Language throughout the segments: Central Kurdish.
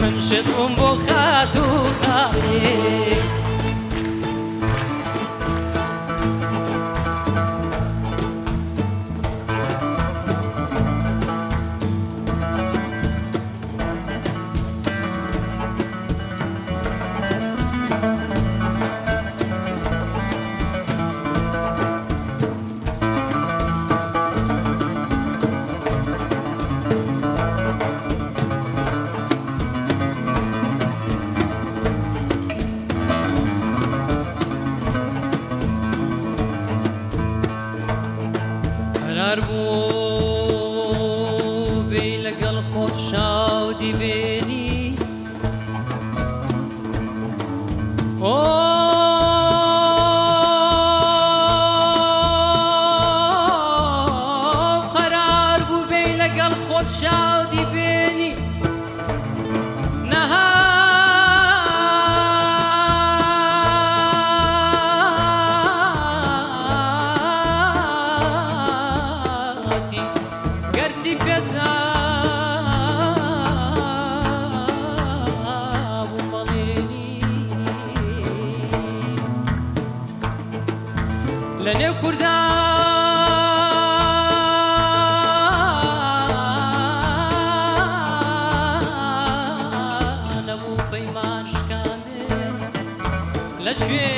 من شێت بووم بۆ خاتوو خاڵی. قەرار بوو بێی لەگەڵ خۆت شادی بێنی. قەرار بوو بێی لەگەڵ خۆت شادی بێنی. نەهاتی گەرچی پێت نابوو بەڵێنی لە نێو کوردان نەبوو پەیمان شکاندن لە کوێ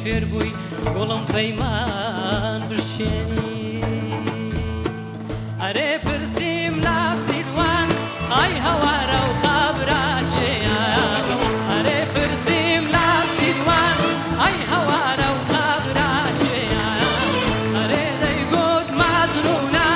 فێر بووی گوڵم پەیمان بشکێنی. ئەرێ پرسیم لە سیروان ئای هەوارە و قابراچێیە. ئەرێ پرسیم لە سیروان ئای هەوارە و قابراچێیە. ئەرێ دەیگوت مەجنوونە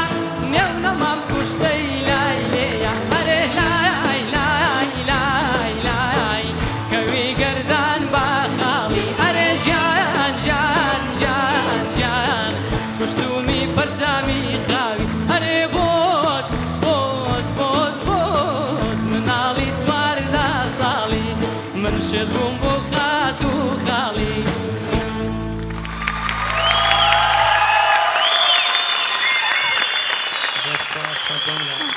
نێو نەمام کوشتەی لای لێیە. ئەرێ لای لای لای لای کەوی گەردان بە خاڵی. ئەرێ جان جان جان جان کوشتومی پەرچامی خاوی. ئەرێ بۆز بۆز بۆز بۆز مناڵی 14 ساڵی من شێت بووم بۆ خاتوو خاڵی. زۆر سپاس، سپاس بۆ من.